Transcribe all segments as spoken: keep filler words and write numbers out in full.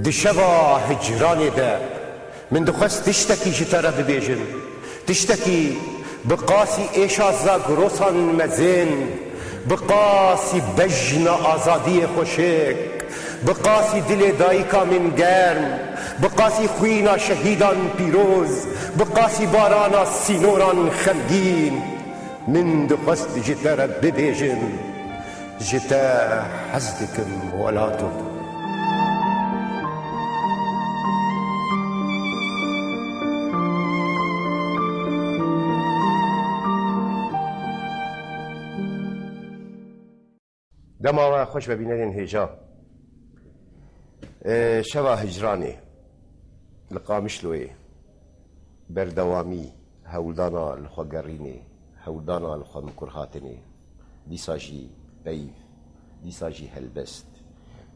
Di şeva hicranê de min dixwest tiştekî ji te re bibêjim. Tiştekî bi qasî êşa zagrosan mezin, bi qasî bejna azadiyê xweşik, bi qasî dilê dayika min germ, bi qasî xwîna şehîdan pîroz, bi qasî barana sînoran xemgîn. Min dixwest ji te re bibêjim, ji te hez dikim welato. Dema we xweş be bînerên hêja. Ee, şeva hicranê li Qamişloyê berdewamî hewldana li xwe gerînê, hewldana li xwe mikur hatinê, dîsa jî peyv, dîsa jî helbest,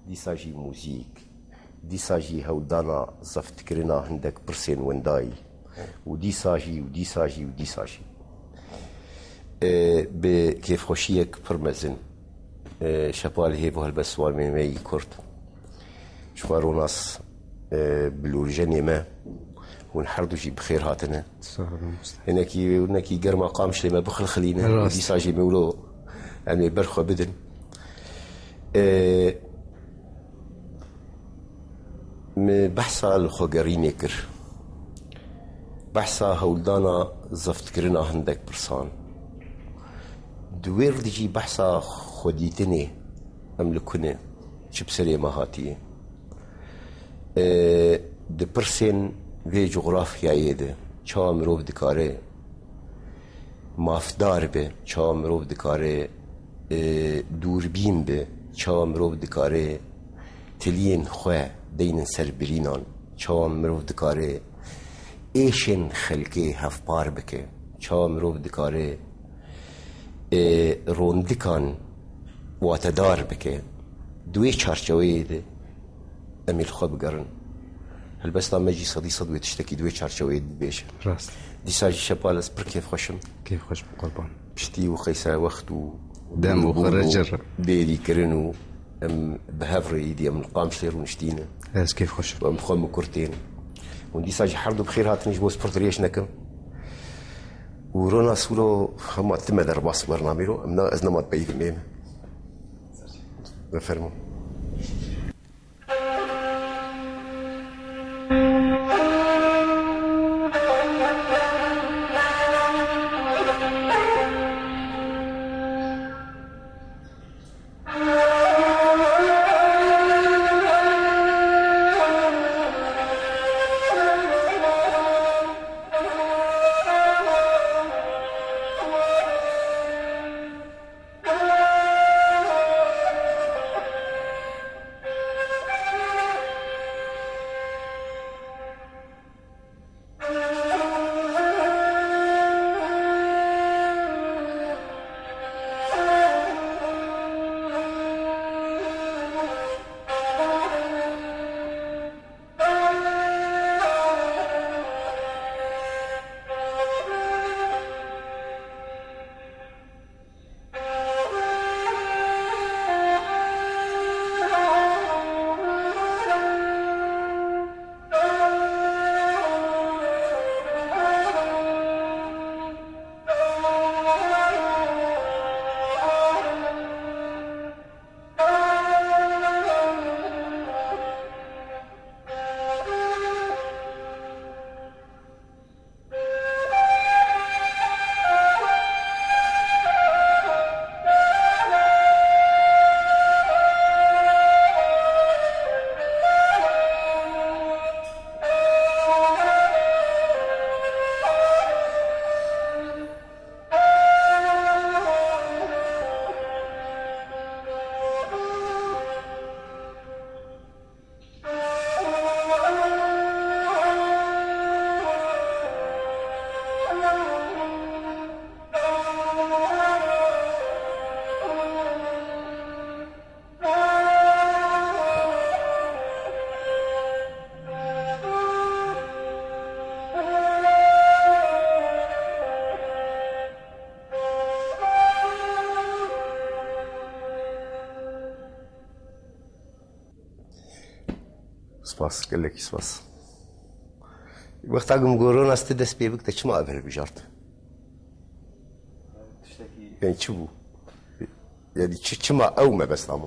dîsa jî muzîk, dîsa jî hewldana zeftkirina hindek pirsên windayî û dîsa jî û dîsa jî û dîsa jî. Ee, bi kêfxweşiyek pir mezin, ee, şepa li hêv û helbestvanê me yî Kurd. Ji xwe Ronas, e, Bilûrjenê me, hûn her du jî bi xêr hatine. Sağ olun, usta. Hinekî, hinekî germa Qamişlê me bixilxilîne. Rast. Dîsa jî me wilo em ê ber xwe bidin. E, Me behsa li xwe gerînê kir. Behsa hewldana zeftkirina hindek pirsan. Di wê re de jî behsa xwedîtinê, em li ku ne, çi bi serê me hatiye. E, di pirsên vê cografyayê de çawa mirov dikare mafdar be, çawa mirov dikare, e, dûrbîn be, çawa mirov dikare tiliyên xwe deynin ser birînan, çawa mirov dikare êşên xelkê hevpar bike, çawa mirov dikare, e, rondikan watedar bike. Di wê çarçeweyê de em ê li xwe bigerin. Helbesta me jî sedî sed wê tiştekî di wê çarçeweyê dibêje. Rast. Dîsa jî şepa ez pir kêfxweş im. Kêfxweş be qurban. Piştî û qeysa wext û Dem û dûrbûn xwe re û cir. Bêrîkirin û em bi hev re îdî em li Qamişlê rûniştîne. Ez kêfxweş im. Em bi xwe mikur tên. Hûn dîsa jî her du bi xêr hatin ji bo ez pir dirêj nekim. Û Ronas wilo hema tu me derbas bernamê ro, em na, ez nema peyvim êm. Befermo. Spas, gelekî spas. Wexta ku min got Ronas, tu dest pê bik, te çima ev hilbijart? Tiştekî Yani çi bû? Yani çi, çima ew mebesta ma?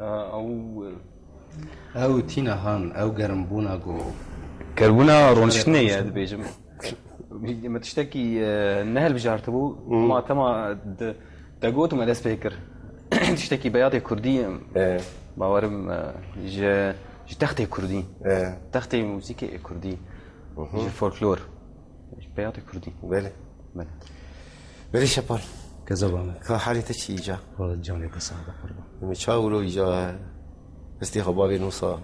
Ew, ew tîna han, ew germbûna ku Kerbûna roniştinê ye, dibêjim. Min tiştekî, e, nehilbijartibû, Hmm. ma tema de, de got me dest pê kir. Tiştekî beyatê kurdî, E. bawerim, e, ji, ji textê kurdî, E. textê muzîkê kurdî, Mhm. ji folklor, ji beyatê kurdî. Belê. Belê. Belê Şepal. Kezeba me. Ka halê te çi îca? Wala canê te sax be qurban. Min çawa wilo îca hestê xwe bavê nosa.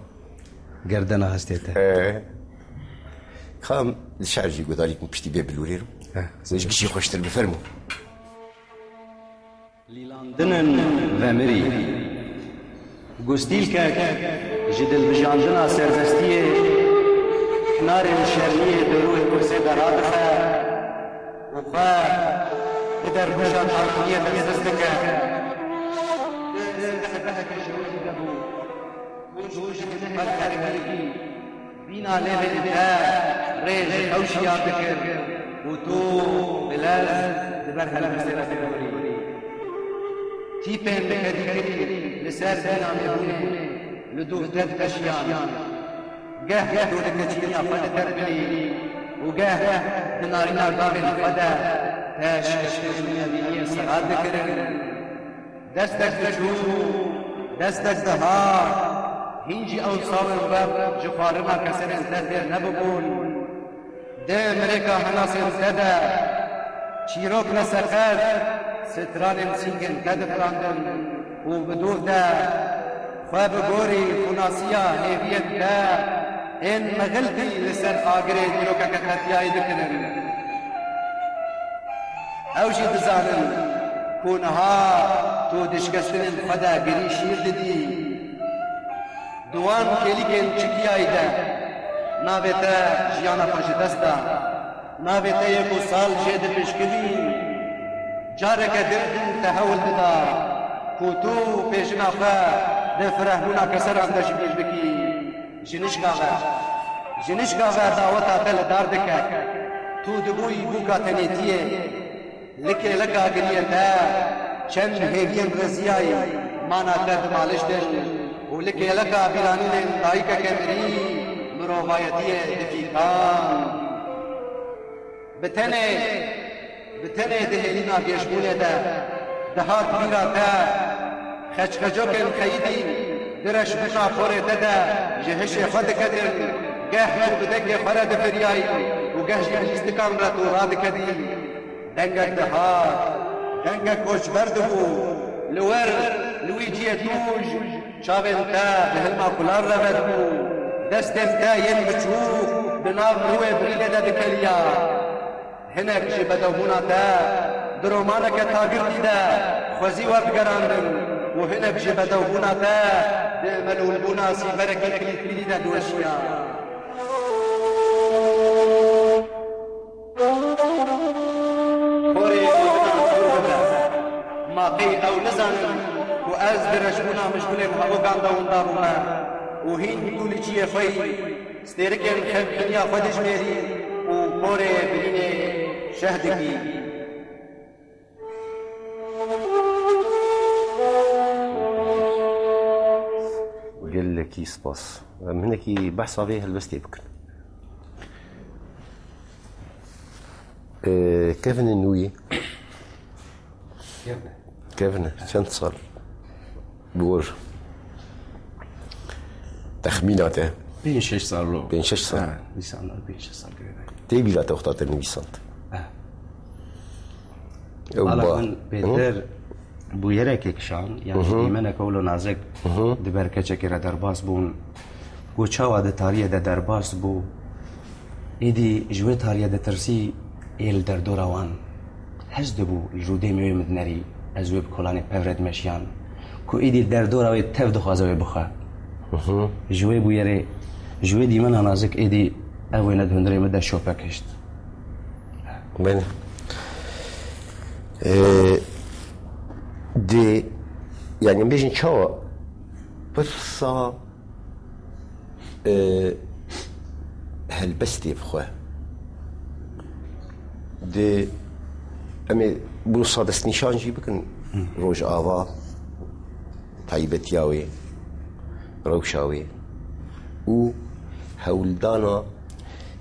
Gerdena hestê te. He. Ka em li şer jî gudarî kin piştî bê bilûrêrim. He. Ji gişî xweştir bifermo. Lîlandinin vemirî. Gustîlkek ji dilbijandina serbestiyê, kinarên şerniyê di rûyê pirsê de radixe û xwe di dergoja tankiniyê de siz dike. Bîna lêvên te rê ji xew şiyar dikir û tu bi lez di ber helbestê re digorî. Tîpên kedîkirî li ser bîna mêbûnê li dûv te dikeşiyan. Geh tu di keçîniya xwe diterpilî û geh di narîna gavên xwe de te şikeştên nêvîniyên sirat dikirin. Destek diçû, destek dihat, hîn jî ew sawên we ji xwarina keserên te têr nebibûn. Di mirêka henasên te de çîrok neseqet, stranên sîngên te difirandin û bi dûv de xwe bi gorî xunasiya hêviyên te ên mexiltî li ser agirê dîrokeke qetiyayî dikirin. Ew jî dizanin ku niha tu di şikestinên xwe de girî şîr didî. Di wan kêlîkên çikiyayî de navê te jiyana xwe ji dest da. Navê te yê ku sal jê dipişkivî, careke din te hewl dida ku tu pêjina xwe di firehbûna keseran de ji bîr bikî. Ji nişka ve, ji nişka ve daweta te li dar dike. Tu dibûyî bûka tenêtiyê. Li kêleka giriyê te çend hêviyên riziyayî mana te dimaliştin û li kêleka bîranînên dayikeke mirî mirovayetiyê difîkan. Bi tenê, bi tenê di hêlîna gêjbûnê de dihat bîra te, xeçxecokên xeyidî di reşbûna porê te de ji hişê xwe diketin, geh tu bi dengê xwe re difiryayî û geh jî bi lîstikan re tu radikedî. Dengek dihat, dengek koçber dibû, li wer, li wî cihê tûj, çavên te bi hilma kulan re vedibû, destên te yên biçûk di nav rûyê birînê de dikeliya. Hinek ji bedewbûna te di romaneke tagirtî de xwezî werdigerandin û hinek ji bedewbûna te di melûlbûna sîberekî kilîtbînî de diweşiya. Porê gotinan dûr bibe. Ma qey ew nizanin ku ez di reşbûna mijgulên hevokan de winda bûme û hîn tu li cihê xwe yî, stêrikên xemgîniya xwe dijmêrî û porê birînê şeh dikî. Gelekî spas. Em hinekî behsa vê helbestê bikin. Ee, Kevin Nûyî. Kevin. Kevin, çend sal? Bi wir. Texmîna te? Pênc şeş sal lo. Pênc şeş sal. Ha, dîsan pênc şeş sal girêdayî. Tê bîra te wexta te nivîsand? Ha. Ew Ala ba- min Hı? pêtir bûyerekê kişan, yan Hı hı. dîmeneke wilo nazik Hı hı. di ber keçekê re derbas bûn. Ku çawa di tariyê de derbas bû, êdî ji wê tariyê ditirsî, ê li derdora wan hez dibû, li rûdê min wê min dinerî, ez wê bi kolanê pev re dimeşiyan, ku êdî derdora wê tev dixwaze wê bixwe. Hı hı. Ji wê bûyerê, ji wê dîmena nazik êdî ev wêne di hundirê min de şopek hişt. Belê. Ee, dê, yani bêjin çawa pirsa Helbestê bi xwe. Di, em ê wisa destnîşan jî bikin Rojava, taybetiya wê, rewşa wê û hewldana,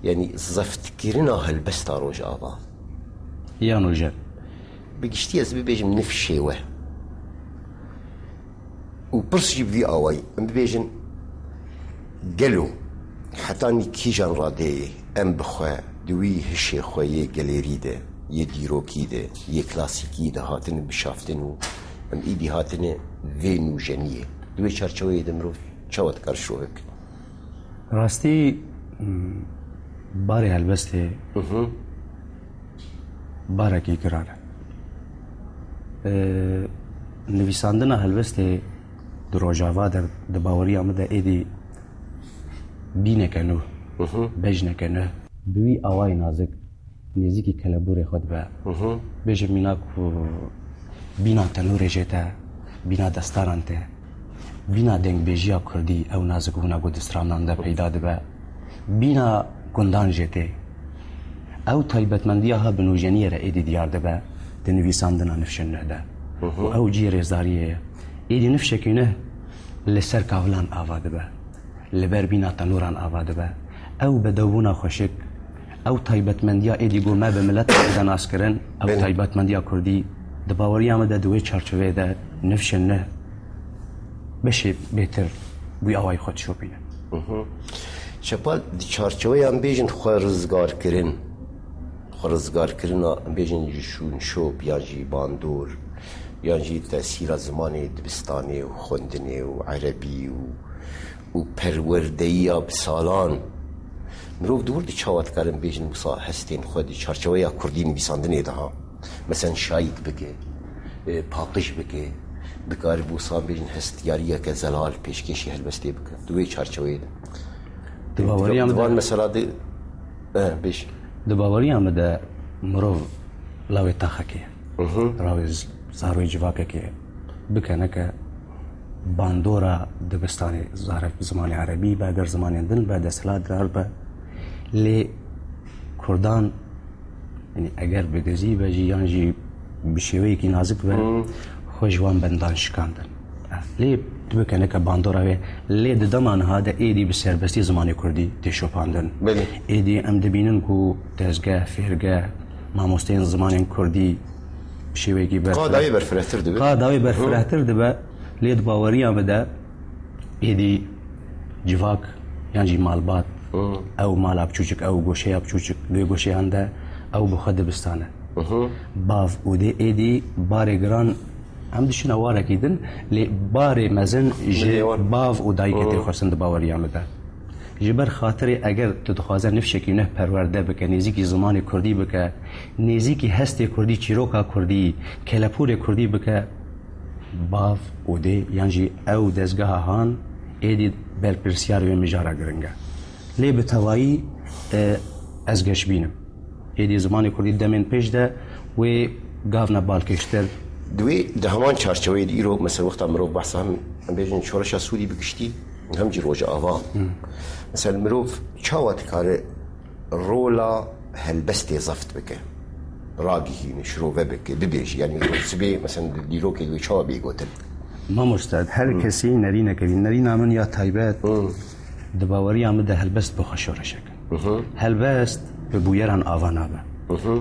yanî zeftkirina helbesta Rojava. Yan Rojen. Bi giştî ez bibêjim nifşê we. Û pirs jî bi vî awayî, em bibêjin, gelo hetanî kîjan radeyê em bi xwe di wî hişê xwe yê gelêrî de, yê dîrokî de, yê klasîkî de hatine bişaftin û em îdî hatine vê nûjeniyê. Di wê çarçeweyê de mirov çawa dikare şirove bike? Rastî, m, barê helbestê barekî giran e. E, nivîsandina helbestê di Rojava de, di baweriya min de êdî bîneke nû, bejneke nû. Bi wî awayî nazik nêzîkî kelebûrê xwe dibe. Bêjim mîna ku bîna tenûrê jê te, bîna destaran te, bîna dengbêjiya kurdî ew nazikbûna ku di strandan de peyda dibe. Bîna gundan jê tê. Ew taybetmendiya ha bi nûjeniyê re êdî diyar dibe di nivîsandina nifşên nuh de. Û ew cihê rêzdariyê ye. Êdî nifşekî nuh li ser kavilan ava dibe. Li ber bîna tenûran ava dibe. Ew bedewbûna xweşik, ew taybetmendiya êdî ku me bi milet dide naskirin, ew Belê. taybetmendiya kurdî, di baweriya min de di wê çarçoveyê de nifşên nuh beşê bêtir wî awayî xwe dişopîne. Çepal di çarçoveya em bêjin xwe rizgarkirin, xwe rizgarkirina em bêjin ji şûnşop yan jî bandor yan jî tesîra zimanê dibistanê û xwendinê û erebî û û perwerdeyiya bi salan. Mirov di wir de çawa dikarin bêjin wisa hestên xwe di çarçeweya kurdî nivîsandinê de ha? Mesen şayît bike, e, paqij bike, dikare bi wisa bêjin hestiyariyeke zelal pêşkêşî helbestê bike. Di wê çarçeweyê de. Di baweriya min de, di van mesela de, e, bêj. Di baweriya min de mirov lawê taxekê ye. Rawê z-, zarwê civakekê bike neke bandora dibistanê zaref bi zimanê erebî be, eger zimanên din be, desthilatdar be. Lê kurdan, yanî eger bi dizî be jî yan jî bi şêweyekî nazik be, xwe ji wan bendan şikandin. Lê tu bike neke bandora wê, lê di dema niha de êdî bi serbestî zimanê kurdî tê şopandin. Belê. Êdî em dibînin ku dezgeh, fêrgeh, mamosteyên zimanên kurdî bi şêweyekî berfireh. Qada wê berfirehtir dibe. Qada wê berfirehtir dibe. Lê di baweriya min de êdî civak yan jî malbat, ew mala biçûçik, ew goşeya biçûçik, di wê goşeyan de ew bi xwe dibistan e. Bav û dê êdî barê giran, em dişine warekî din, lê barê mezin ji Milê wan. bav û dayikê tê xwestin di baweriya min de. Ji ber xatirê eger tu dixwaze nifşekî nuh perwerde bike, nêzîkî zimanê kurdî bike, nêzîkî hestê kurdî, çîroka kurdî, kelepûrê kurdî bike, bav û dê yan jî ew dezgeha han êdî berpirsiyar wê mijara giring e. Lê bi tevayî, e, ez geşbîn im. Êdî zimanê kurdî demên pêş de wê gavne balkêştir. Di wê, di heman çarçeweyê de îro, mesela wexta mirov behsa hem, em bêjin şoreşa Sûrî bi giştî, hem jî Rojava. Mesela mirov çawa dikare rola helbestê zeft bike, ragihîne, şirove bike, bibêje, yanî sibê, mesela di dîrokê wê çawa bê gotin? Mamoste, her kesî nerîneke bî. Nerîna min ya taybet, di baweriya min de helbest bi xwe şoreşek. Helbest bi bûyeran ava nabe.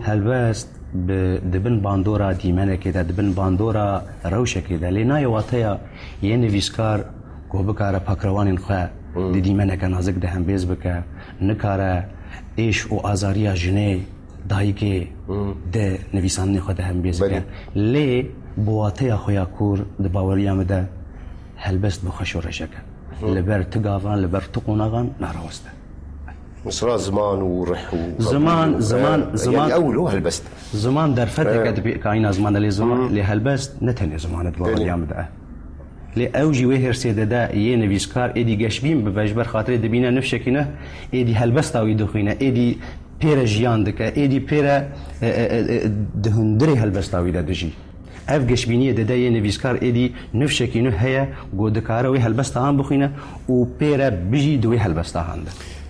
Helbest bi, di bin bandora dîmenekê de, di bin bandora rewşekê de. Lê nayê wateya yê nivîskar ku bikare pakrewanên xwe di dîmeneke nazik de hembêz bike, nikare êş û azariya jinê, dayikê di nivîsandinê xwe de hembêz bike. Belê. Lê bi wateya xwe ya kûr di baweriya min de helbest bi xwe şoreşek e. Li ber ti gavan, li ber ti qonaxan narawest e. Mesela ziman û rih û Ziman, ziman, e, ziman. Yanî ew lo helbest. Ziman derfeteke di pê-, kaîna ziman de lê ziman, lê helbest ne tenê ziman e di baweriya min de e. Lê ew jî wê hêrsê de de yê nivîskar êdî geşbîn bibe, ji ber xatirê dibîne nifşekî ne, êdî helbesta wî dixwîne, êdî pê re jiyan dike, êdî pê re, e, e, e, e, di hundirê helbesta wî de dijî. Ev geşbîniyê dide yê nivîskar êdî nifşekî nû heye ku dikare wê helbesta han bixwîne û pê re bijî di wê helbesta han de.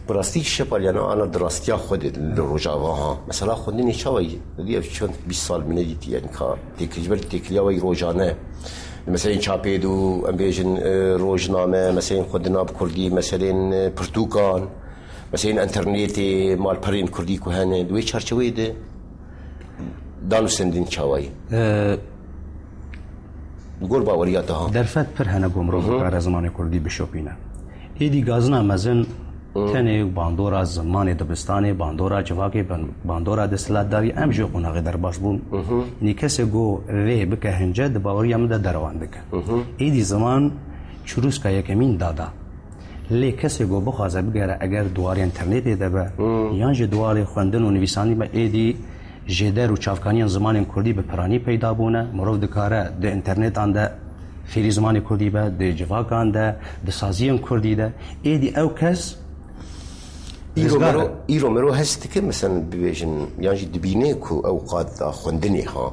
Bi rastî Şepal, yani ana di rastiya xwe de li Rojava ha. Mesela xwendinê çawa yî? Dî ev çend bîst sal min nedîtî, yani ka têkil, ji ber têkiliya wê rojane. Meselên çapê de û em bêjin, e, rojname, meselên xwendina bi kurdî, meselên, e, pirtûkan, meselên enternetê, malperên kurdî ku hene. Di wê çarçeweyê de danûstendin çawayî? E, Li gor baweriya te ha? Derfet pir hene ku mirov Hı hı. dikare zimanê kurdî bişopîne. Êdî gazina mezin Hı. tenê bandora zimanê dibistanê, bandora civakê, ban-, bandora desthilatdarî, em ji wê qonaxê derbas bûn. Hı hı. Yanî kesê ku rê bike hince di baweriya min de derewan dike. Hı hı. Êdî ziman çirûska yekemîn dada. Lê kesê ku bixwaze bigere eger di warê înternetê de be, Hmm. yan jî di warê xwendin û nivîsandin be, êdî jêder û çavkaniyên zimanên kurdî bi piranî peyda bûne. Mirov dikare di înternetan de fêrî zimanê kurdî be, di civakan de, di saziyên kurdî de. Êdî ew kes Îro rizgar mero, e. îro mero hest dike, mesela bibêjin, yan jî dibîne ku ew qada xwendinê ha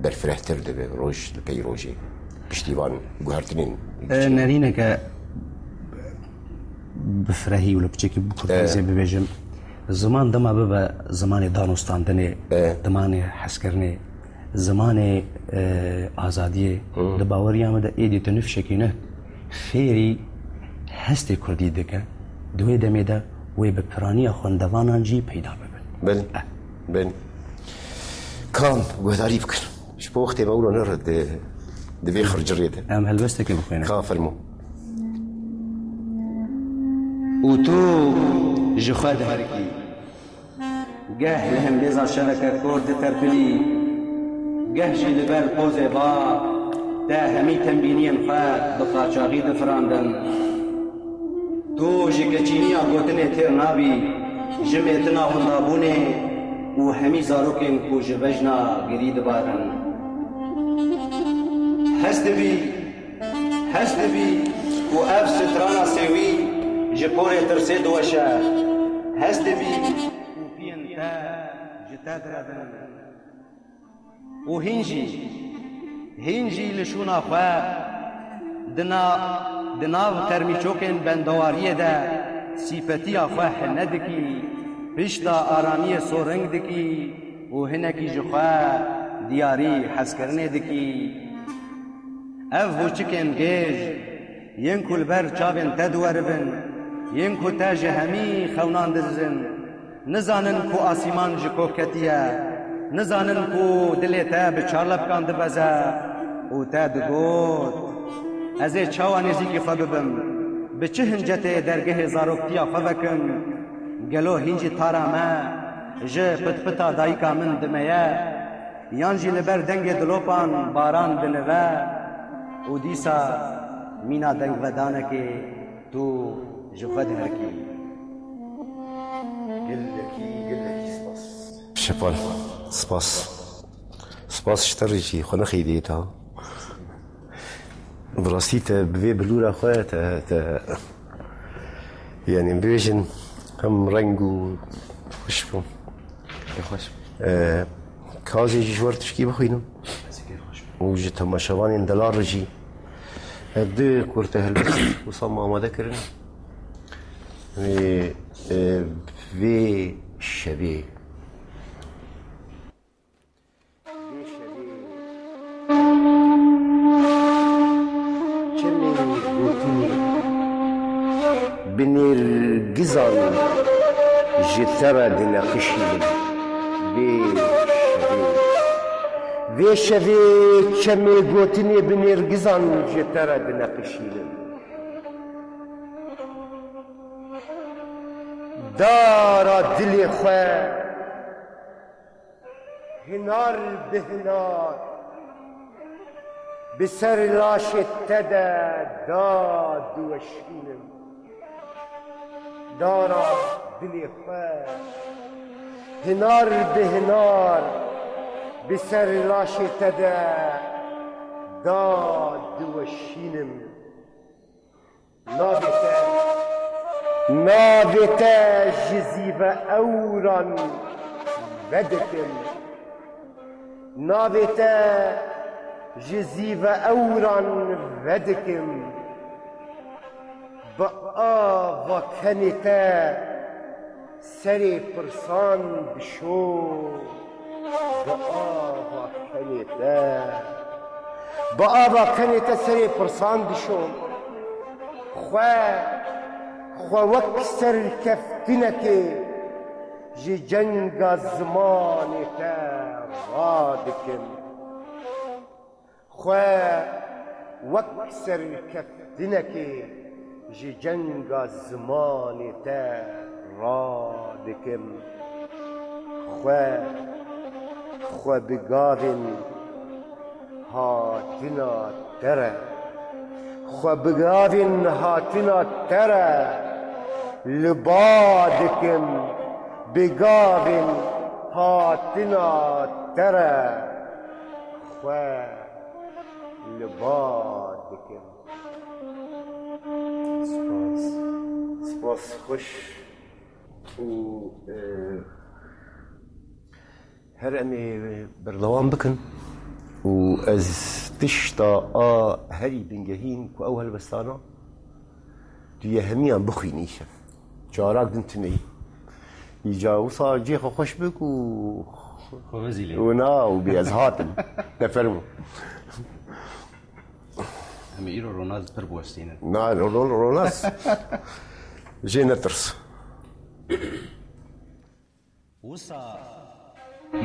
berfirehtir dibe roj li pey rojê. Piştî van guhertinên E, nêrîneke bi firehî û li piçekî bi kurtîzê E. bibêjim, ziman dema bibe zimanê danûstandinê, E. zimanê hezkirinê, zimanê, e, azadiyê, Hı. di baweriya min de êdî tu nifşekî ne fêrî hestê kurdî dike, di wê demê de wê bi piraniya xwendevanan jî peyda bibin. Belê. Eh. Belê. Kam guhdarî bikin. Ji bo wextê me wilo nere di, di vê xircirê de. Em helbestekê bixwînin. Ka fermo. Û tu ji xwe diherikî. Geh li hembêza şeveke kor diterpilî, geh jî li ber pozê ba te hemî tembîniyên xwe bi qaçaxî difirandin. Tu ji keçîniya gotinê têr nabî, ji mêtina windabûnê û hemî zarokên ku ji bejna girî dibarin. Hest dibî, hest dibî ku ev strana sêwî ji porê tirsê diweşe. Hest dibî ku piyên te ji te direvin. Û hîn jî, hîn jî li şûna xwe di na-, di nav termîçokên bendewariyê de sîpetiya xwe hene dikî, pişta aramiyê soreng dikî û hinekî ji xwe diyarî hezkirinê dikî. Ev hûçikên gêj yên ku li ber çavên te diweribin, yên ku te ji hemî xewnan didizin, nizanin ku asîman ji kok ketiye, nizanin ku dilê te bi çar lepkan dibeze û te digot, ez ê çawa nêzîkî xwe bibim? Bi çi hincetê dergehê zaroktiya xwe vekim? Gelo hîn jî tara me ji pitpita dayika min dimeye? Yan jî li ber dengê dilopan baran dinive û dîsa mîna dengvedanekê tu ji xwe diherikî. Gelekî, gelekî spas. Şepal, spas. Spas ji te re jî, xwe nexeyidî ta. Bi rastî te bi vê bilûra xwe te, te, yanî bibêjin hem reng û xweş bû. Pê xweş. Ee, ka ez ê jî ji we re tişkî bixwînim. Ez ê pê xweş bû. Û ji temaşevanên delal re jî. Ev du kurte helbestî wisa me amade kirin. Vê, e, vê şevê. Vê şevê çemê gotinê bi nêrgizan ji te re dineqişînim. Vê şevê, vê şevê çemê gotinê bi nêrgizan ji te re dineqişînim. Dara dilê xwe hinar bi hinar bi ser laşê te de da diweşînim. Dara dilê xwe hinar bi hinar bi ser laşê te de da diweşînim. Navê te, navê te ji zîve ewran vedikim. Navê te Ji zîve ewran vedikim, bi ava kenê te serê pirsan dişo. Bi ava kenê te, bi ava kenê te serê pirsan dişo. Xwe, xwe wek serkeftinekê ji cenga zimanê te radikim. Xwe wek serkeftinekê ji cenga zimanê te radikim. Xwe, xwe bi gavên hatina te re, xwe bi gavên hatina te re li ba dikim, bi gavên hatina te re. Xwe li ba dikim. Spas. Spas xweş. Û, e, her em ê berdewam bikin. Û ez tişta a herî bingehîn ku ew helbestana tu yê hemiyan bixwînî îşev. Carak din tune yî. Îca wisa cihê xwe xweş bik û Xwe vizîlê. Û na û bê ez hatim. Te fermo. Em ê îro Ronaz pir biwestînin. Na, Ro-, Ro-, Ronaz. Jê netirs. Wisa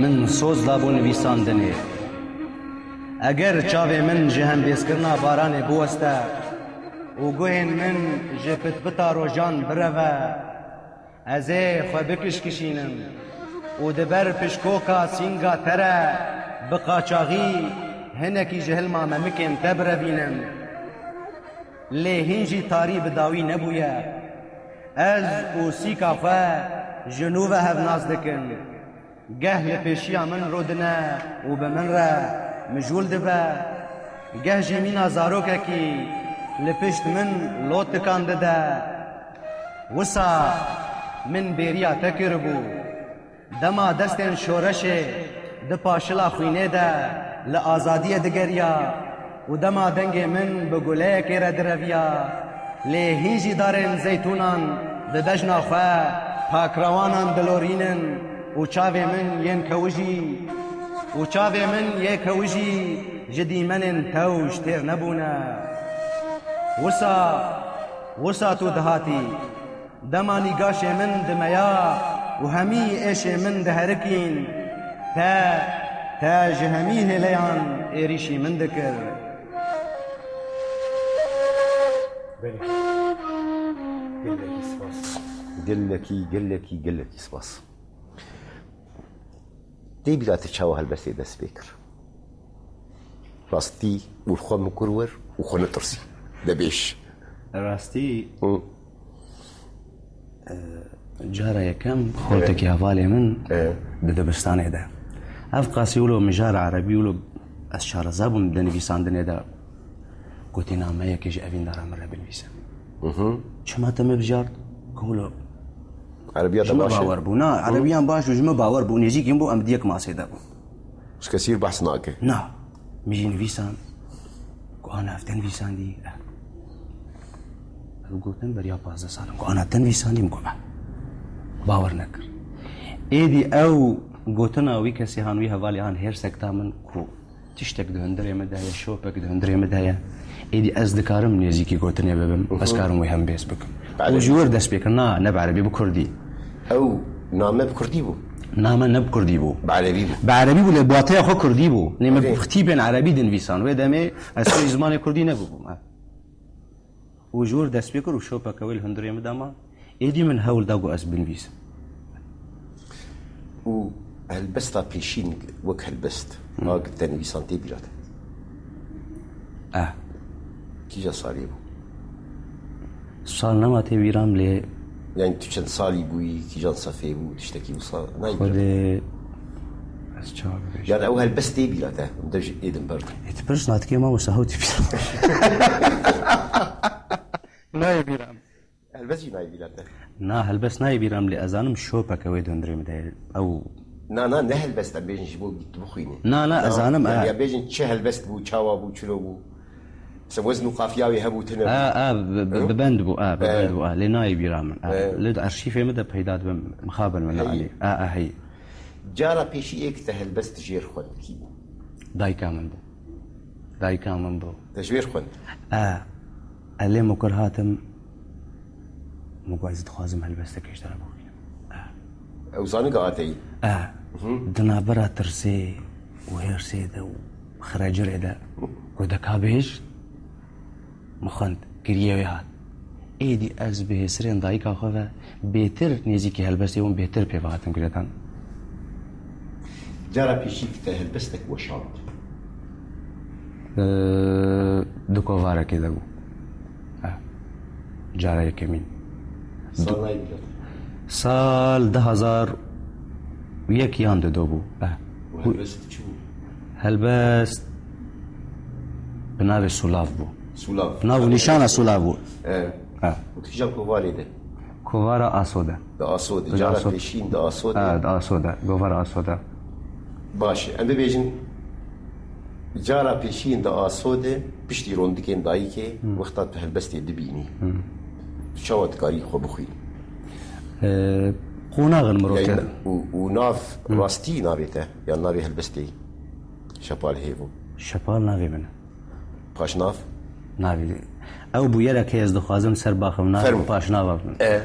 min soz dabû nivîsandinê. Eger çavê min ji hembêzkirina baranê biweste û guhên min ji pitpita rojan bireve, ez ê xwe bikişkişînim û di ber pişkoka sînga te re bi qaçaxî hinekî ji hilma memikên te birevînim. Lê hîn jî tarî bi dawî nebûye. Ez û sîka xwe ji nû ve hevnas dikin. Geh li pêşiya min rûdine û bi min re mijûl dibe, geh jî mîna zarokekî li pişt min lot tikan dide. Wisa min bêriya te kiribû. Dema destên şoreşê di paşila xwînê de li azadiyê digeriya û dema dengê min bi guleyekê re direviya, lê hîn jî darên zeytûnan bi bejna xwe pakrewanan dilorînin û çavê min yên kewijî û çavê min yê kewijî ji dîmenên tewş têr nebûne. Wisa, wisa tu dihatî. Dema nîgaşê min dimeya û hemî êşê min diherikîn, te, te ji hemî hêleyan êrîşî min dikir. Belê. Gelekî spas. Gelekî, gelekî, gelekî spas. Tê bîra te çawa helbestê dest pê kir? Rastî û li xwe min kur wir û xwe netirsî. De bêj. Rastî, Hı. e, cara yekem Evet. xortekî hevalê min Evet. di dibistanê de. Ev qasî wilo mijara erebî wilo ez şareza bûm di nivîsandinê de. Gotî, nameyekê ji evîndara min re binivîse. Hı hı. Çima te min bijart? Ku wilo Erebiya te ji min baş e? Bawer bû. Na, Hı. erebiyan baş bû, ji min bawer bû. Nêzîkî min bû, em di yek masê de bûn. Ji kesî re behs nake. Na. Min jî nivîsand. Ku ana ev te nivîsandî. Eh. Ev gotin beriya pazdeh sal in. Ku ana te nivîsandî, min got, eh. Bawer nekir. Êdî ew gotina wî kesê han, wî hevalê han hêrsek da min ku tiştek di hundirê min de heye, şopek di hundirê min de heye. Êdî ez dikarim nêzîkî gotinê bibim, ez Mhm. karim wê hembêz bikim. Bi erebî. Û ji wir dest pê kir, na, ne bi erebî, bi kurdî. Ew name bi kurdî bû? Name ne bi kurdî bû. Bi erebî bû. Bi erebî bû, lê bi wateya xwe kurdî bû. Nê min Okey. bi xitîbên erebî dinivîsan. Wê demê ez xwe zimanê kurdî nebûbûm, ha. Û ji wir dest pê kir û şopeke wê li hundirê min de ma. Êdî min hewl da ku ez binivîsim. Û helbesta pêşîn wek helbest, Hı. a te nivîsan tê bîra te? Eh. Kîja salê bû? Sal nema tê bîra min lê Yani tu çend salî bûyî, kîjan sefê bû, tiştekî wisa nayê bîra te? Xwedê ez çawa bibêjim? Yani ew helbest tê bîra te, em dev jî êdin berdin. Ê, tu pirs natikê ma wisa hew tê bîra. Nayê bîra min. Helbest jî nayê bîra te. Na, helbest nayê bîra min lê ez zanim şopeke wê di hundirê min de ye. Ew Na, na, ne helbest, em bêjin ji bo tu bixwînî. Na, na, ez zanim, ya, e. Ya bêjin çi helbest bû, çawa bû, çilo bû. Mesela wezn û qafiya wê hebû, tune bû. A, a, bi, bi, Hı? bi bend bû, a, bi E. bend bû, a. Lê nayê bîra min, a. E. Lê di arşîfê min de peyda dibim, mixabin min, Heyî. alî. A, a, heyî. Cara pêşî ê ki te helbest jêr xwend kî bû? Dayika min bû. Dayika min bû. Te ji wêr xwend? E. E, lê min kur hatim, min got, ez dixwazim helbestek ji te re bixwînim. E. Ew zanik a te yî? E. Hı. Di navbera tirsê û hêrsê de û xrecirê de, ku de ka bêj, min xwend, giriyê wê hat. Êdî ez bi hêsirên dayika xwe ve bêtir nêzîkî helbestê wan bêtir pê ve hatim girêdan. Cara pêşî ki te helbestek weşand? Ee, di kovarekê de bû. Ha. Cara yekemîn. Sal nayê bîra te? Sal du hazar û yek yan du bû. Ha. Û helbest çi bû? Helbest bi navê Sulav bû. Sulav. Nav û nîşana Sulav bû. E. Ha. Û tu kîjan kovarê de? Kovara Aso de. Di Aso de. Di Cara Aso. pêşîn di Aso de. Ha, di Aso de. Govara Aso de. Baş e. Em bibêjin cara pêşîn di Aso de piştî rondikên dayikê Hmm. wexta tu helbestê dibînî. Hmm. Tu çawa dikarî xwe bixwînî? Ee, qonaxin mirov Yani, te- û, û nav Hmm. rastî navê te, yan navê helbestê Şepal Hêvo? Şepal navê min e. Paşnav? Navê. Ew bûyerek heye ez dixwazim ser baxim nav Fermo. paşnava bin. E.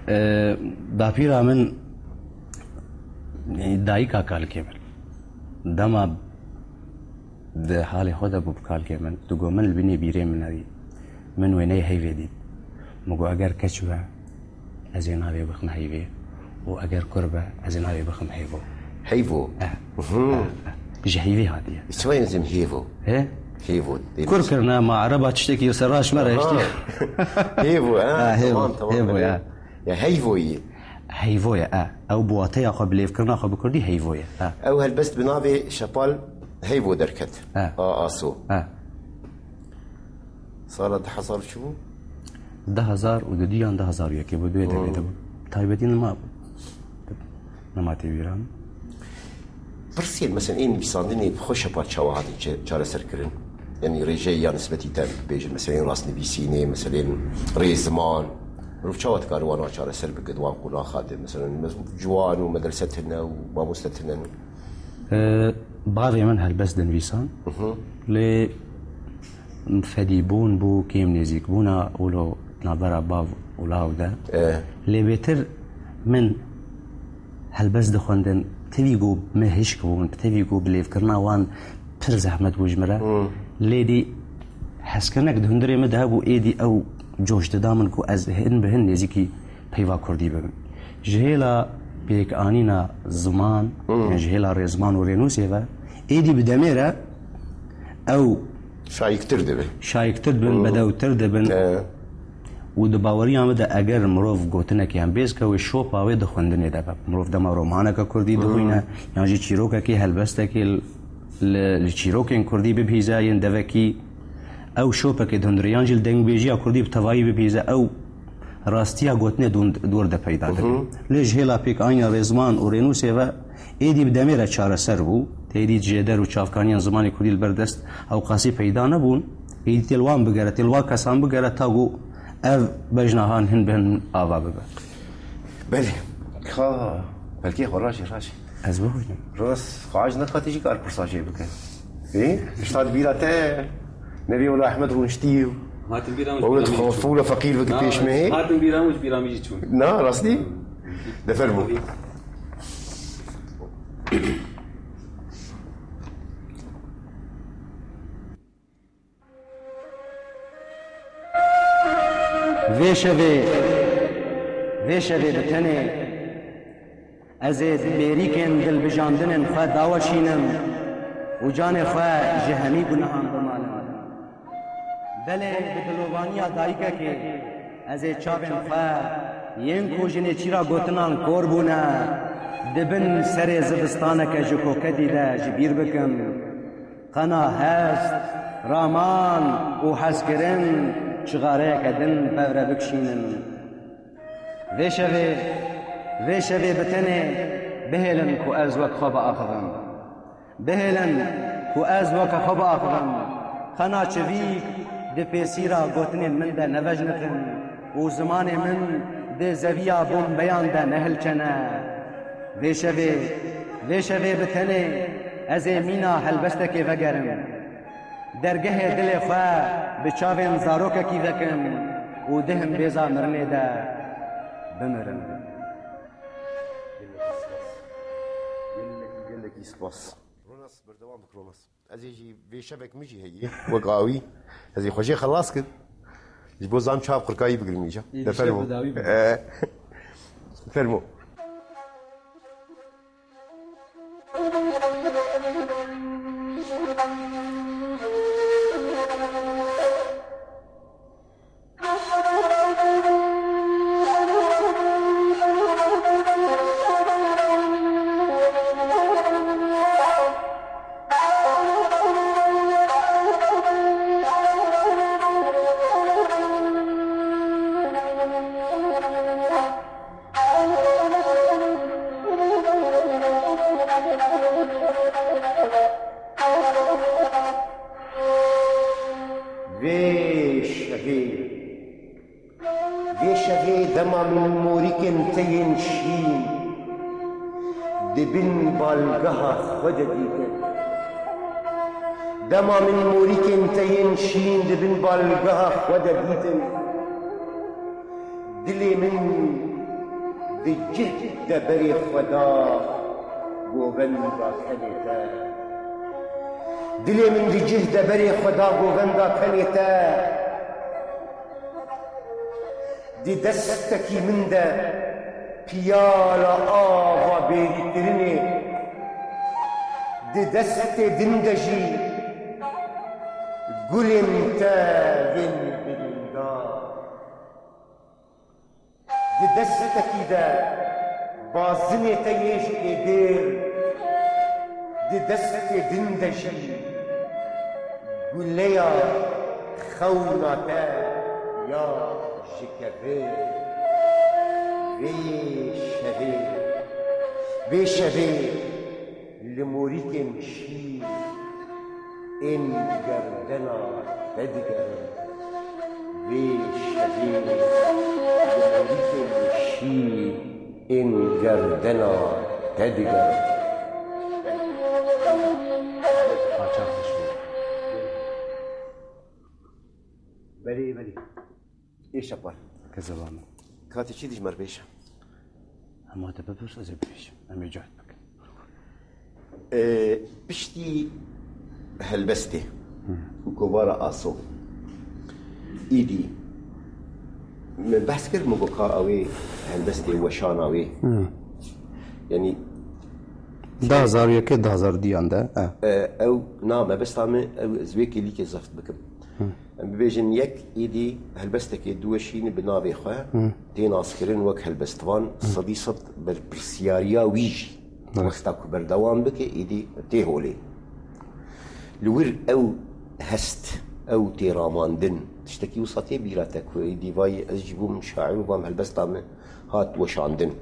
E, dapîra min, e, dayika kalikê min. Dema di halê xwe de bû bi kalikê min, digot min li binê bîrê min nebî. Min wêneyê heyvê dît. Min got eger keç be, ez ê navê bixim Heyvê û eger kur be, ez ê navê bixim Hêvo. Heyvo? Eh. Mhm. Eh, eh. Ji heyvê hatiye. Çima yê zim Hêvo? He? Hêvo. Kur kirine, ma ereba tiştekî ser raş me re Aha. hiştî. Hêvo, ha? Ha, Hêvo, Tamam, tamam. Hêvo, Evet. ya. Ya Heyvoyî. Heyvo ye, e. Ew bi wateya xwe, bi lêvkirina xwe bi kurdî Heyvo ye. E. Ew helbest bi navê Şepal Heyvo derket. E. A Aso. E. Sala du hezar çi bû? Du hezar û du yan du hezar û yekê bû, duê demê de bû. Hmm. Taybetî nima, nima tê bîra min. Pirsên, mesela, ên nivîsandinê bi xwe Şepal çawa hatin çe-, çareser kirin? Yanî rêjeyê ya nisbetî te bibêjin, mesela, ên rastnivîsînê, mesela, ên rêziman. Mirov çawa dikare wana çareser bike di wan qonaxa de? Mesela, ciwan û medrese tune û mamoste tune ne? Ee, bavê min helbest dinivîsan. Hı hı. Lê fedîbûn bû, kêm nêzîkbûna wilo navbera bav û law de. E. Lê bêtir min helbest dixwendin, tevî ku me hişk bûn, tevî ku bi lêvkirina wan pir zehmet bû ji min re. Hmm. Lê dî hezkirinek di hundirê min de hebû, êdî ew coş dida min ku ez hin bi hin nêzîkî peyva kurdî bibim. Ji hêla pêkanîna ziman, Hmm. yan ji hêla rêziman û rênûsê ve, êdî bi demê re ew Şayiktir dibe. şayiktir dibin, Hmm. bedewtir dibin. E. Û di baweriya min de eger mirov gotinekê em bêz ke wê şopa wê di xwendinê de be. Mirov dema romaneke kurdî Hmm. dixwîne, yan jî çîrokekê, helbestekê li, li çîrokên kurdî bibihîze yên devekî, ew şopekê di hundirê, yan jî li dengbêjiya kurdî bi tevayî bibihîze, ew rastiya gotinê di wir de peyda dibe. Mhm. Lê ji hêla pêkanîna rêziman û rênûsê ve êdî bi demê re çareser bû. Têdî jêder û çavkaniyan zimanê kurdî li ber dest ewqasî peyda nebûn. Êdî tê li wan bigere, tê li wan kesan bigere, ta ku ev bejna han hin bi hin ava bibe. Belê. Ka, belkê xwe raşê, raşê. Ez bixwînim. Rast, xwe aciz neke, tê jî kar pirsa jê bike. Ê? Tişta di bîra te, nevê wela Ehmed rûniştî û Hatim bîra min, wewlet bîra min xwe çû. Fûla feqîr bike Na, pêş me hê? Hatim bîra min, bîra min jî çûn. Na, rastî? De fermo. Vê şevê, vê şevê bi tenê ez ê di mêrîkên dilbijandinên xwe daweşînim û canê xwe ji hemî gunehan bimalim. Belê bi dilovaniya dayikekê ez ê çavên xwe yên ku ji nêçîra gotinan kor bûne, di bin serê zivistaneke ji koketî de ji bîr bikim. Qena hest, raman û hezkirin çixareyeke din bev re bikişînin. Vê şevê, vê şevê bi tenê Bihêlin ku ez wek xwe biaxivim. Bihêlin ku ez weke xwe biaxivim. Xena çivîk di pêsîra gotinên min de nevejniqin û zimanê min di zeviya bombeyan de nehilçene. Vê şevê, vê şevê bi tenê ez ê mîna helbestekê vegerim. Dergehê dilê xwe bi çavên zarokekî vekim û di himbêza mirinê de bimirim. Gelekî spas. Gelekî, gelekî spas. Ronas, berdewam bik, Ronas. Ez ê jî vê şevek min jî heye. Wek awî. Ez ê xwe jê xelas kir. Ji bo zam çav qirkayî bigirim îca. Ê, De fermo. Bi dawî bike. Ee, fermo. Vê şevê, vê şevê dema min morîkên te yên şîn di bin balgeha xwe de dîtin. Dema min morîkên te yên şîn di bin balgeha xwe de dîtin, dilê min di cih de berê xwe da govenda tenê te. Dilê min di cih de berê xwe da govenda tenê te. Di destekî min de piyala ava bêrîkirinê, di destê din de jî gulên te yên birîndar. Di destekî de bazinê te yê ji êdir, di destê din de jî guleya xewna te ya ji kevir. Vê şevê, vê şevê li morîkên şîr ên gerdena te digerin. Vê şevê li morîkên şîr ên gerdena te digerin. Qaçax dişî. Belê, belê. Ê şepar. Kezeba min. Katî çi dî ji me re bêje? Hema te bipirs, ez ê bibêjim. Em ê cehd bikin. Ee, piştî helbestê û kovara Aso, îdî min behs kir, min got ka ew ê helbestê weşana wê. Yanî du hazar û yekê, du hazar û diyan de, e. Ee, ew na mebesta min, ew ez wê kêlîkê zeft bikim. Em bibêjin yek êdî helbestekê diweşîne bi navê xwe, tê naskirin wek helbestvan, sedî sed berpirsiyariya wî jî wexta ku berdewam bike, êdî tê holê. Li wir ew hest, ew têramandin, tiştekî wisa tê bîra te ku êdî vayî ez jî bûm şaîr û vam helbesta min hat weşandin.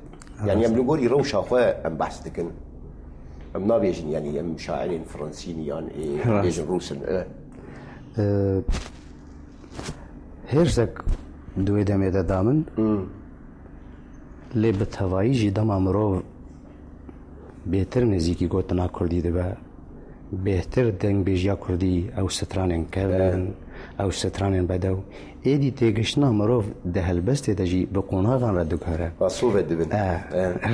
Yanî em li gorî rewşa xwe em behs dikin. Em nabêjin yanî em şairên Fransî ne yan ê bêjin Rûs in. E, hêrsek di wê demê de da min. Lê bi tevayî jî dema mirov bêtir nêzîkî gotina kurdî dibe, bêhtir dengbêjiya kurdî, ew stranên kevn in, ew stranên bedew. Êdî têgiştina mirov di helbestê de jî bi qonaxan re diguhere. Rasû vedibin. E,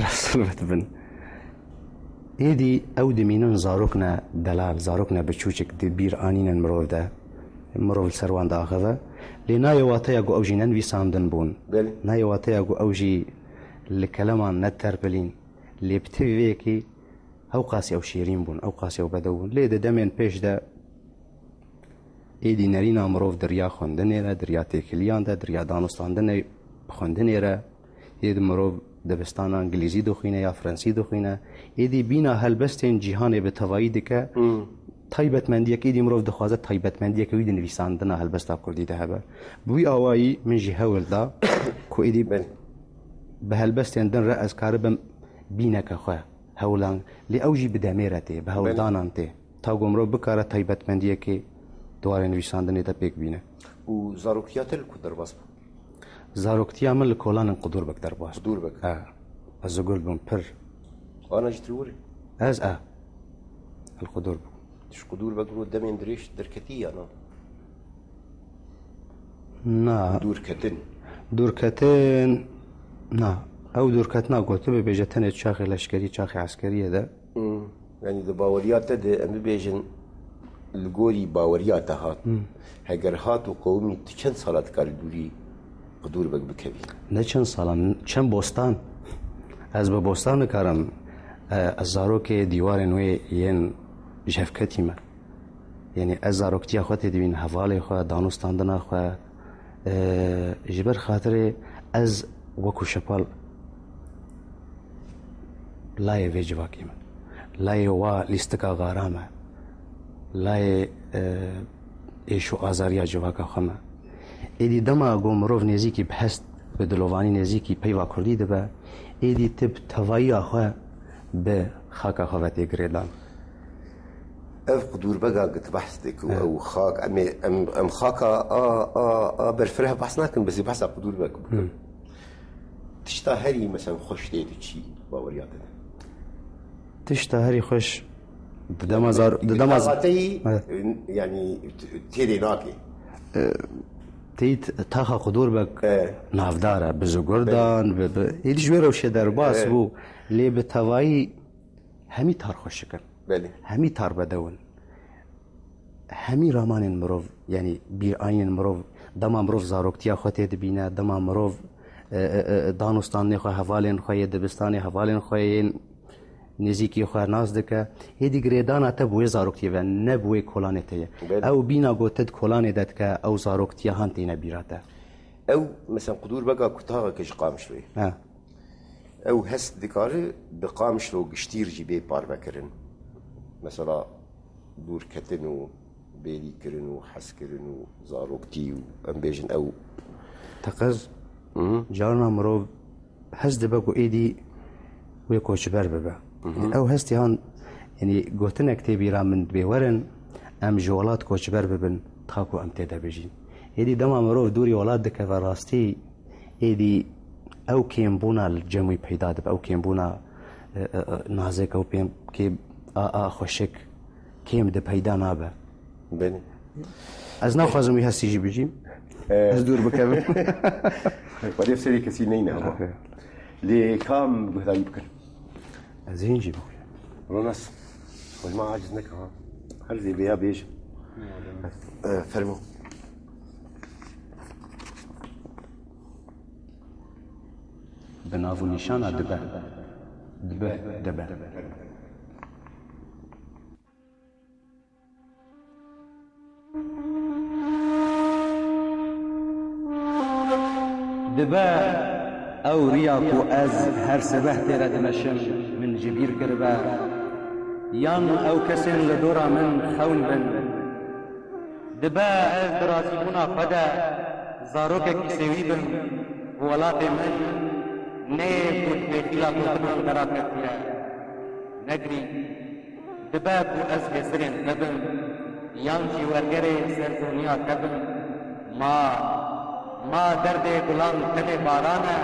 rasû vedibin. Êdî ew dimînin zarok ne delal, zarok ne biçûçik di bîr anînin mirov de. Mirov li ser wan diaxive. Lê nayê wateya ku ew jî nenivîsandin bûn. Belê. Nayê wateya ku ew jî li keleman neterpilîn. Lê bi tevî vê yekê ew qasî ew şêrîn bûn, ew qasî ew bedew bûn. Lê di demên pêş de êdî nerîna mirov di riya xwendinê re, di riya têkiliyan de, di riya danûstandinê, xwendinê re, êdî mirov dibistana îngilîzî dixwîne ya fransî dixwîne. Êdî bîna helbestên cîhanê bi tevayî dike. Taybetmendiyek êdî mirov dixwaze taybetmendiyeke wî di nivîsandina helbesta kurdî de hebe. Bi wî awayî min jî hewl da ku êdî Belê. bi helbestên din re ez karibim bîneke xwe Hewlan, lê ew jî bi demê re tê, bi hewldanan tê. Ta ku mirov bikare taybetmendiyekê di warê nivîsandinê de pêk bîne. Û zaroktiya te li ku derbas bû? Zaroktiya min li kolanên Qudûrbek derbas bû. Qudûrbek? He. Ez zigurt bûm pir. Ana jî tu li wir î? Ez, e. Li Qudûrbek. Ji Qudûrbek ro demên dirêj derketî ya na? Na. Dûrketin. Dûrketin, na. Ew dûrketina ku tu bibêje tenê çaxê leşkerî, çaxê eskeriyê de. Hmm. Yanî di baweriya te de em bibêjin li gorî baweriya te hat. Hmm. Heger hat û qewimî tu çend sala dikarî dûrî Qudûrbek bikevî? Ne çend sala, çend bostan. Ez bi bostan dikarim, e, ez zarokê dîwarên wê yên jevketî me. Yanî ez zaroktiya xwe tê dibînim, hevalê xwe, danûstandina xwe, e, ji ber xatirê ez wekû şepal layê vê civakê me. Layê wa lîstika xara me. Layê, e, êş û azariya civaka xwe me. Êdî dema ku mirov nêzîkî bi hest, bi dilovanî nêzîkî peyva kurdî dibe, êdî tu bi tevayiya xwe bi xaka xwe ve tê girêdan. Ev Qudûrbega ku tu behs dikî û ew xak, em ê, em, em xaka a, a, a berfireh behs nakin, besî behsa Qudûrbek bikin. Tişta herî, mesela, xweş tê tu çi baweriya te de? Tişta herî xweş di dema zar-, di dema z-, taxa te yî, yanî, t-, têdê nake. Teyî t-, taxa Qudûrbek navdar e, bi zigurdan, bi, bi, êdî ji wê rewşê derbas bû. Lê bi tevayî hemî tar xweşik in. Belê. Hemî tar bedew in. Hemî ramanên mirov, yanî bîranînên mirov, dema mirov zaroktiya xwe tê dibîne, dema mirov, e, e, e, danûstandinê xwe, hevalên xwe yê dibistanê, hevalên xwe yên nêzîkî xwe nas dike, êdî girêdana te bi wê zaroktiyê ve, ne bi wê kolanê te ye. Belê. Ew bîna ku te di kolanê de dike, ew zaroktiya han têne bîra te. Ew, mesela, Qudûrbeka ku taxeke ji Qamişloyê. He. Ew hest dikare bi Qamişlo giştî re jî bê parvekirin. Mesela, dûrketin û bêrîkirin û hezkirin û zaroktî û, em bêjin, ew. Teqez, Hı hı. carna mirov hez dibe ku êdî wê koçber bibe. Hı hı. Ew hestê han, yanî gotinek tê bîra min, dibê werin, em ji welat koçber bibin, ta ku em tê de bijîn. Êdî dema mirov dûrî welat dikeve rastî, êdî ew kêmbûna li cem wî peyda dibe, ew kêmbûna, e, e, e, nazik, ew pêm-, kêm-, a, a xweşik, kêm di peyda nabe. Belê. Ez naxwazim wî hestî jî bijîm. E. Ez dûr bikevim. Welê serê kesî neyne hema. Aferin. Lê kam guhdarî bikin? Ez hîn jî bixwînim. Ronas, xwe ji me aciz neke ha. Her zêbeya bêjim. E, fermo. Bi nav û nîşana dibe. Dibe, dibe. Dibe ew riya ku ez her sibeh tê re dimeşim, min ji bîr kiribe. Yan ew kesên li dora min xewn bin. Dibe ez di razîbûna xwe de zarokekî sêwî bim, welatê min neyê ku dibê xîla gotinan dera ketiye. Negirî. Dibe ku ez hêsirên te bim, yan jî wergerê serbûniya te bim. Ma, ma derdê gulan tenê baran e,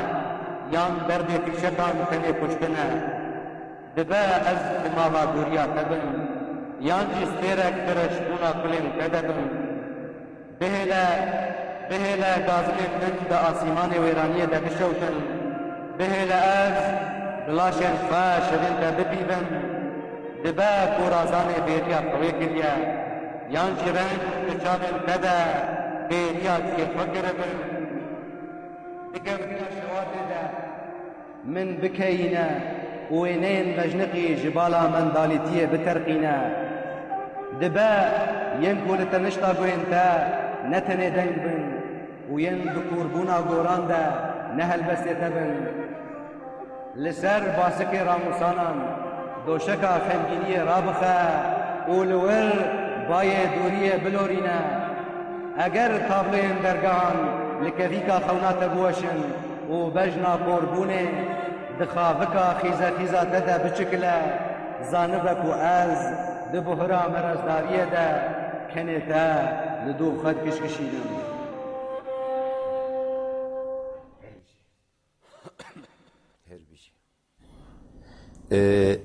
yan derdê fîşekan tenê kuştin e. Dibe ez di mala dûriya te bim, yan jî stêrek di reşbûna kulên te de bim. Bihêle, bihêle gazimên min di asîmanê wêraniyê de bişewtin. Bihêle ez bi laşên xwe şevên te bipîvim. Dibe ku razanê bêriya xwe wê kiriye, yan jî reng di çavên te de bêriya cihê xwe kiribin. Di kevriya şewatê de. Min bikeyîne û wêneyên vejniqî ji bala mendalîtiyê biterqîne. Dibe yên ku li tenişta guhên te ne tenê deng bin û yên bi kûrbûna goran de ne helbestê te bin. Li ser basikê ramûsanan doşeka xemgîniyê rabixe û li wir bayê dûriyê bilorîne. Eger tabloyên dergehan li kevîka xewna te biweşin û bejna korbûnê Di xavika xîzexîza te de biçikile, zanibe ku ez di buhira merezdariyê de kenê te li dûv xwe dikişkişînim. Her bijî. Ee,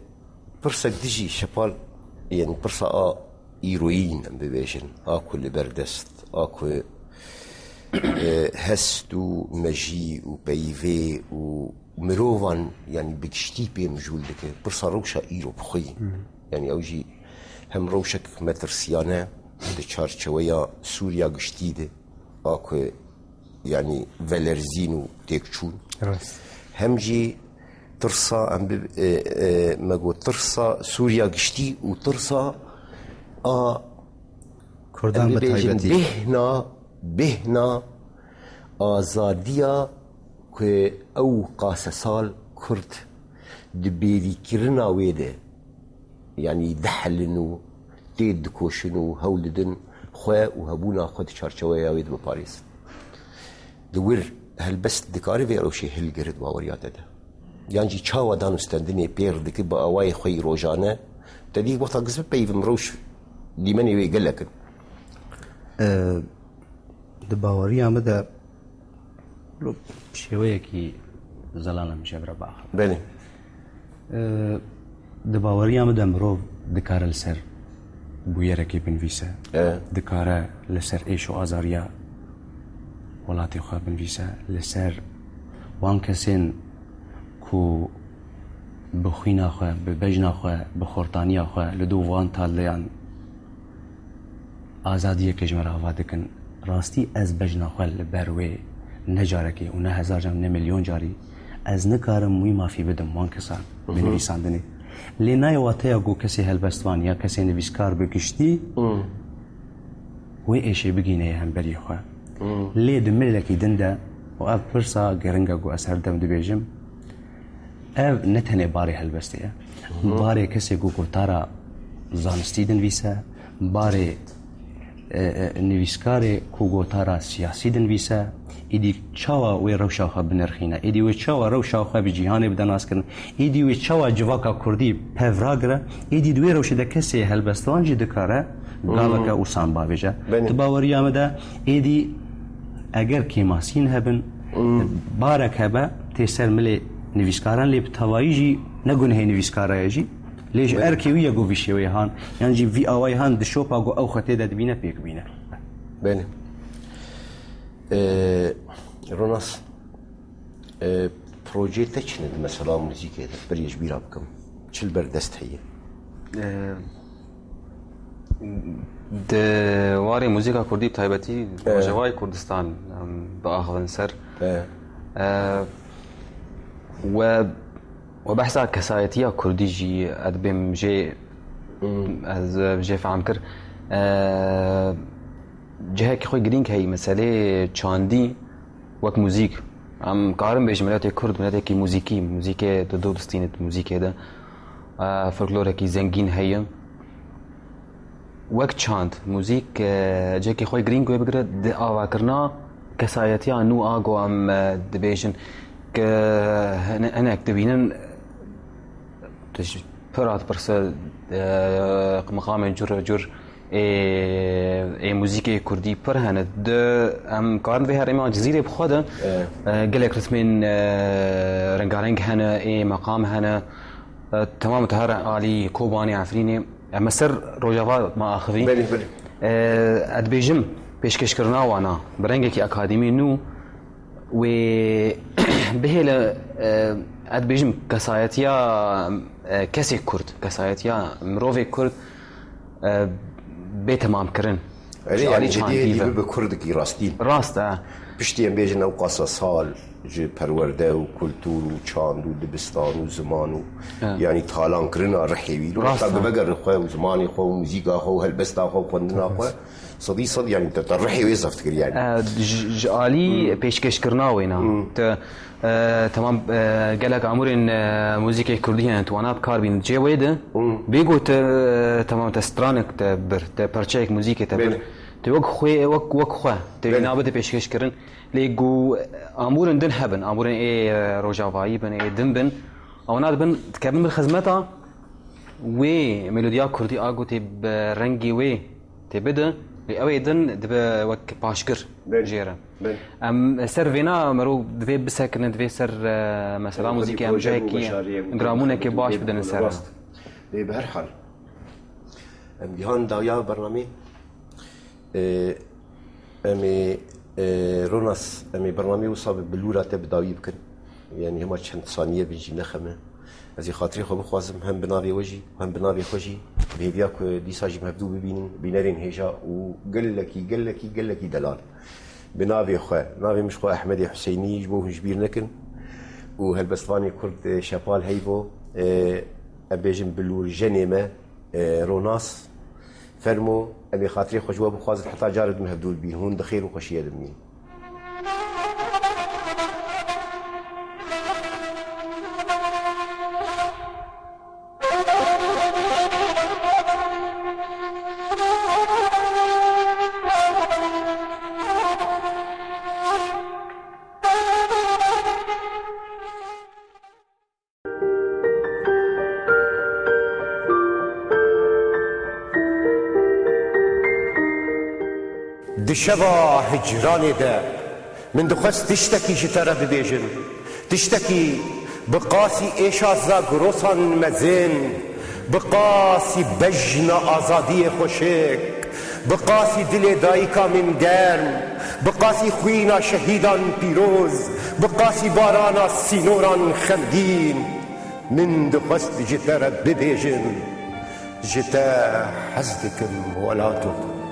pirsek dijî şepal, yên pirsa a îroyîn em bibêjin, a ku li ber dest, a ku, e, hest û mejî û peyvê û mirovan, yanî bi giştî pê mijûl dike. Pirsa rewşa îro bi xwe yî. Yanî ew jî hem rewşek metirsiyane di çarçeweya Sûriya giştî de, a ku yanî velerzîn û têkçûn. Rast. Hem jî tirsa, em bi, e, e, me got tirsa Sûriya giştî û tirsa a, Kurdan em bi bibêjin taybetî. Bêhna, bêhna azadiya ku ew qase sal Kurd di bêrîkirina wê de, yanî dihelin û tê dikoşin û hewl didin xwe û hebûna xwe di çarçeweya wê de biparêzin. Li wir helbest dikare vê rewşê hilgire di baweriya te de? Yan jî çawa danûstendinê pêr dike bi awayê xwe yî rojane? Te dî wexta giz bipeyivim rewş dîmenê wê gelek in. E, di baweriya min de şêweyekî zelal em ji hev re biaxivin. Belê. E, di baweriya min de mirov dikare li ser bûyerekê binivîse. E. Dikare li ser êş û azariya welatê xwe binivîse. Li ser wan kesên ku bi xwîna xwe, bi bejna xwe, bi xortaniya xwe li dûv wan taliyan azadiyeke ji me re ava dikin. Rastî ez bejna xwe li ber wê ne carekê û ne hezar car, ne milyon carî ez nikarim wî mafî bidim wan kesan, binivîsandinê. Lê nayê wateya ku kesê helbestvan ya kesê nivîskar bi giştî wê êşê bigîne yê hemberî xwe. Lê di milekî din de, û ev pirsa giring e ku ez her dem dibêjim, ev ne tenê barê helbestê ye. Barê kesê ku gotara zanistî dinivîse, barê, e, e, nivîskarê ku gotara siyasî dinivîse, êdî çawa wê rewşa xwe binirxîne, êdî wê çawa rewşa xwe bi cîhanê bide naskirin, êdî wê çawa civaka kurdî pev ragire, êdî di wê rewşê de kesê helbestvan jî dikare gaveke ûsan bavêje. Belê. Di baweriya me de êdî eger kêmasîn hebin, barek hebe tê ser milê nivîskaran, lê bi tevayî jî ne gunehê nivîskara ye jî, lê ji erkê wî ye ku vî şêweyê han, yan jî vî awayî han di şopa ku ew xwe tê de dibîne pêk bîne. Belê. Ee, Ronas, e, projeyê te çi ne di mesela muzîkê de? Berê ji bîra bikim. Çi li ber dest heye? E, di warê muzîka kurdî bi taybetî Evet. Rojavayê Kurdistan, em, biaxivin ser. Evet. E, we, we behsa kesayetiya kurdî jî ez dibêm jê, Hmm. ez, e, jê fehm kir. E, cihekî xwe girîng heyî meselê çandî wek muzîk. Em karin bêjin miletê kurd, miletekî muzîkî, muzîkê di dû distînit muzîkê de. E, folklorekî zengîn heye. Wek çand, muzîk, e, cihekî xwe girîng wê bigire di avakirina kesayetiya nû a ku em, e, dibêjin ke hine-, hinek dibînin, tu ji pir a dipirse, e, miqamên cur cur ê, ê muzîkê kurdî pir hene. Di, em karin vê herêma Cizîrê bi xwe de, Evet. e, gelek ritmên, e, rengareng hene, ê meqam hene. E, temam te her alî Kobanê, Efrînê. Em ser Rojava me axivî. Belê, belê. E, ez dibêjim pêşkêşkirina wana bi rengekî akademî nû wê bihêle, e, ez dibêjim kesayetiya, e, kesê kurd, kesayetiya mirovê kurd, e, bê temamkirin. Erê, Ji alî yani, çandî cidî ve. Dibe bi kurdikî rastî. Rast e. Piştî em bêjin ew qasa sal ji perwerde û kultur û çand û dibistan û ziman û, Evet. yani, talankirina rihê wî. Rast Rasta e. Bivegere xwe û zimanê xwe û muzîka xwe û helbesta xwe û xwendina xwe. Sedî sed, yani, te, te rihê wê zeft kir, yani. E, ji, ji alî Hmm. pêşkêşkirina wêna. Hmm. Te, e, temam, e, gelek amûrên, e, muzîkê kurdî hene, tu wana bi kar bîn. Cê wê de, Hmm. bê ku te, e, temam, te stranek te bir, te perçeyek muzîkê te bir. Belê. Tu wek xwe, wek, wek xwe, tu Belê. Nabide pêşkêş kirin. Lê ku amûrên din hebin, amûrên ê, e, rojavayî bin, ê din bin, ew nadibin, dikevin bir xizmeta wê melodiya kurdî a ku tê bi rengê wê tê bide, lê ew ê din dibe wek paşgir Belê. Jê re. Belê. Em ser vêna mero divê bisekinin, divê ser, e, mesela Xwedî muzîkê em proje bû cihekî başariyê, em gramûnekê xebitî baş bidin ser. Rast. Lê bi her hal. Em gihan dawiya bernamê, e, em ê, e, Ronas, em ê bernamê wisa bi bilûra te bi dawî bikin. Yanî hema çend saniye bin jî nexeme. Ez ê xatirê xwe bixwazim, hem bi navê we jî, hem bi navê xwe jî, bi hêviya ku dîsa jî bi hevdû bibînin, bînerên hêja û gelekî, gelekî, gelekî delal. Bi navê xwe, navê min ji xwe Ehmedê Huseynî, ji bo hûn ji bîr nekin. Û helbestvanê Kurd, e, Şepal Heyvo, e, em bêjin bilûrjenê me, e, Ronas, fermo, em ê xatirê xwe ji we bixwazin, heta carê din hevdû bibîn. Hûn bi xêr û xweşiyê de bimînin. Di şeva hicranê de min dixwest tiştekî ji te re bibêjim. Tiştekî bi qasî êşa zagirosan mezin, bi qasî bejna azadiyê xweşik, bi qasî dilê dayika min germ, bi qasî xwîna şehîdan pîroz, bi qasî barana sînoran xemgîn. Min dixwest ji te re bibêjim, ji te hez dikim welato.